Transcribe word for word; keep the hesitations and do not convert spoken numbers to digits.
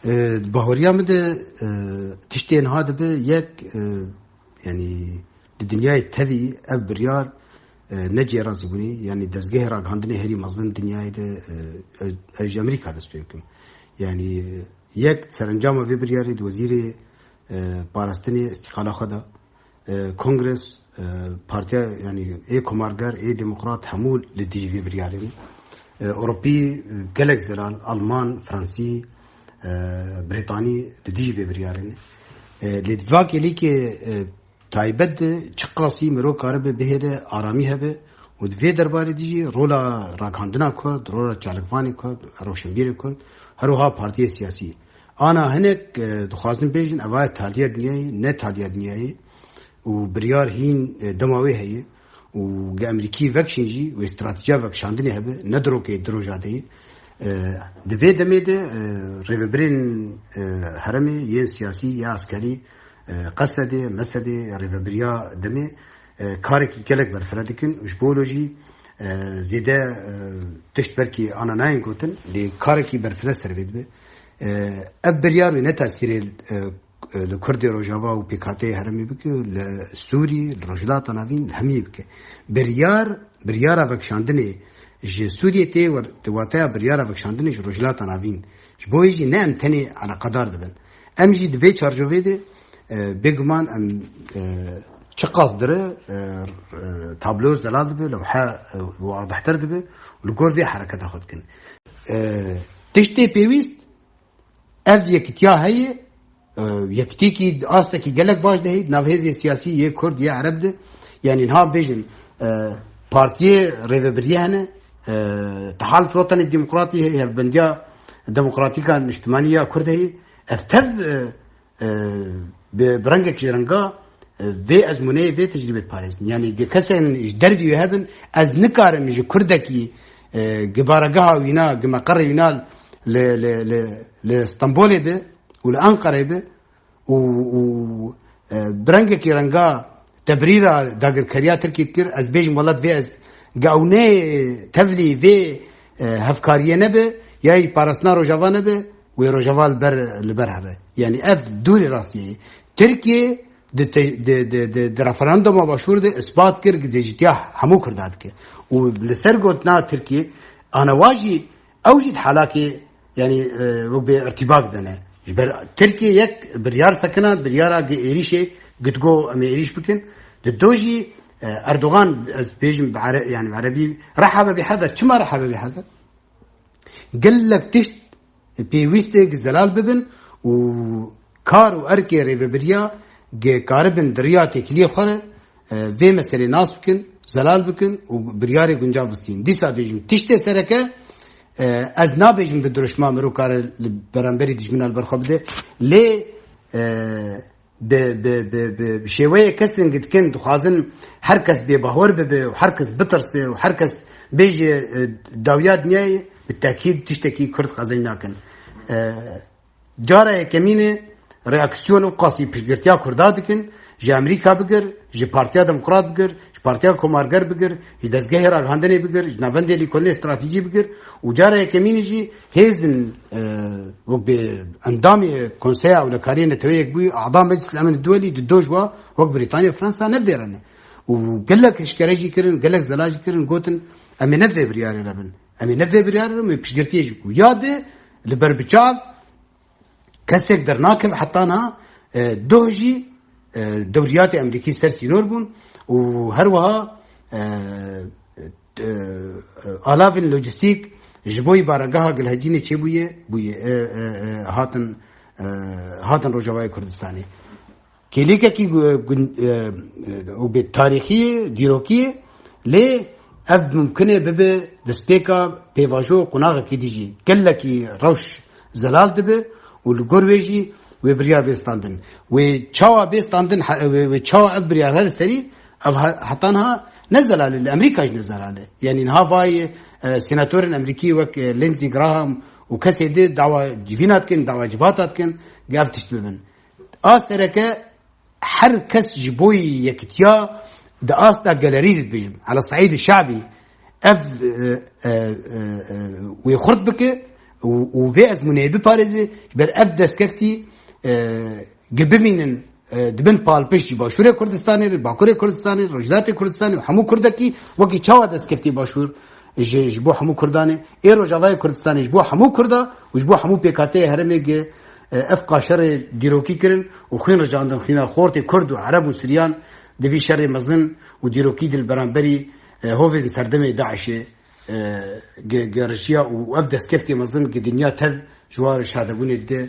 E, di bahweriya min de, e, tiştê niha dibe yek, e, yanî di dinyayê tevî ev biryar, e, ne cêrazîbûnê, yanî dezgehê ragihandinê herî mezin dinyayê de, e, e, ez ji Amerîka dest pê bikim. Yanî, e, yek serencama vê biryarê di wezîrê, e, parastinê îstîqala xwe da. E, Kongres, e, partiya, yanî ê komarger, ê demokrat hemû li dijî vê biryarê ne. E, Ewropî, e, gelek zelal, Alman, Fransî, e, Brîtanî li dijî vê biryarê ne. E, lê di va kêlîkê, e, taybet de çiqasî mirov karibe bihêle aramî hebe û di vê derbarê de jî rola ragihandina Kurd, rola çalakvanê Kurd, rewşenbîrê Kurd, her wiha partiyê siyasî. Ana hinek, e, dixwazin bêjin, eva ye taliya dinyayê, ne taliya dinyayê. Û biryar hîn, e, dema wê heye. Û ge Amerîkî vekişên jî, wê stratejiya vekişandinê hebe, ne di rokê di roja de ye. E, di vê demê de, e, rêvebirên, e, herêmê yên siyasî ya eskerî, e, Qesedê, Mesedê, rêvebiriya demê, e, karekî gelek berfireh dikin û ji bo wilo jî, e, zêde, e, tişt belkî ana nayên gotin, lê karekî berfireh ser vê dibe. E, ev biryar wê ne tesîrê, e, e, li Kurdê Rojava û pêkhateyê herêmê bike, li Sûrî, li Rojhilata Navîn, li hemiyê bike. Biryar, biryara vekişandinê ji Sûriyê tê wer-, di wateya biryara vekişandinê ji Rojhilata Navîn. Ji bo wê jî ne em tenê eleqedar dibin. Em jî di vê çarçovê de, e, bêguman em, e, çiqas dire, e, e, tablo zelal dibe, lewhe, e, wadihtir dibe û li gor vê hereketa xwe dikin. E, tiştê pêwîst, ev yekitiya heye, e, yekitiyekî di astekî gelek baş de heye, di nav hêzê siyasî yê Kurd, yê Ereb de. Yanî niha bêjin, e, partiyê rêvebiriyê hene, e, Tehaluf Wetenê Demokratî heye, Hevbendiya Demokratîka Niştimanî ya Kurd heye. Ev tev, e, e, bi, bi rengekî ji renga, e, vê ezmûneyê, vê tecrîbê diparêzin. Yanî di kesên ji dervî wê hebin, ez nikarim ji Kurdekî, e, gi baregeha wîna, gi meqerê wîna li, li, li, li Stenbolê be û li Enqereyê be û, û, e, bi rengekî renga tebrîra dagirkeriya Tirkiyê dikir, ez bêjim welat vê ez, ge ew ne tevlî vê, e, hevkariyê nebe, ya yî parastina Rojava nebe, wê Rojava li ber, li ber here. Yanî ev dûrî rastiyê ye. Tirkiye di te-, di, di, di, di referanduma Başûr de ispat kir, gi dêjitiya hemû Kurda dike. Û li ser gotina Tirkiye, ana wa jî, ew jî di halakê, yanî, e, wek bê irtîbak de ne. Ji ber Tirkiye yek biryar sekina, biryara gi êrîşê, gi digo em ê êrîş bikin. Di do jî, e, Erdogan, ez bêjim bi ere-, yanî bi erebî, reha be bêhezir. Çima reha be bêhezir? Gelek tişt pêwîst e gi zelal bibin û kar û erkê rêvebiriya gi karibin di riya têkiliyê xwe re, e, vê meselê nas bikin, zelal bikin û biryarê guncav bistîn. Dîsa bêjim, tiştê sereke, e, ez nabêjim bi dirûşma mirov kare li beramberî dijmina li ber xwe bide, lê, e, bi, bi, bi, bi, bi şêweyê kesên gi dikin, dixwazin her kes bêbawer bibe û her kes bitirse û her kes bêje, e, dawiya dinyayê, bi tekîd tiştekî Kurd qezenc nakin. E, cara yekemîn e, reaksiyon û qasî piştgirtiya Kurda dikin, ji Amerîka bigir, ji Partiya Demokrat bigir, ji Partiya Komarger bigir, ji dezgehê ragihandinê bigir, ji navendê lîkolînê stratejî bigir û cara yekemînî jî hêzin, e, wek bê endamê Konseya Ewlekariyê Neteweyê Yekbûyî, a'da Meclis Emin Duwelî di do ji wa wek Brîtanya, Fransa ne vê re ne. Û gelek eşkere jî kirin, gelek zelal jî kirin, gotin, em ê ne vê biryarê re bin. Em ê ne vê biryarê re, em ê piştgirtiyê jî ku ya di li ber biçav kesek dernakeve heta niha, e, doh jî, e, dewriyatê Amerîkî ser sînor bûn û her wiha, e, e, alavên lojîstîk ji bo baregeha Gilhecînê çêbûye, bûye, e, e, e, hatin, e, hatin Rojavayê Kurdistanê. Kêlîkekî gu-, gun-, e, e, û bê tarîxî, dîrokî, lê ev mumkin e bibe destpêka pêvajo û qonaxekî dî jî. Gelekî rewş zelal dibe û li gor wê jî wê biryar bê standin. Wê çawa bê standin, he-, wê, wê çawa ev biryar her serî, ev he-, heta niha ne zelal e, li Amerîka jî ne zelal e. Yanî niha vayê, e, senatorên Amerîkî wek, e, Lindsey Graham û kesê di dawa civîna dikin, dawa civata dikin, ge ev tişt bibin. A sereke her kes ji bo yekitiya di asta gelerî de dibêjim. Ala Seîd Şabî ev, e, e, e, e, wê xurt bike, û, û vê ezmûneyê biparêze, ji ber ev destkeftî, e, gi bimînin, e, di bin palpişt jî Başûrê Kurdistanê, Bakurê Kurdistanê, Rojhilatê Kurdistanê û hemû Kurdekî, wekî çawa destkeftî Başûr ji, ji bo hemû Kurdan e, ê Rojavayê Kurdistanê ji bo hemû Kurda û ji bo hemû pêkhateyê herêmê gi, e, ev qaşerê dîrokî kirin û xwîn rijandin, xwîna xortê Kurd û Ereb û Siryan di vî şerê mezin û dîrokî di li beramberî, e, hovên serdemê DAIŞê, e, ge-, gerişiya û ev destkeftê mezin gi dinya tev ji wan re şadebûnê dide.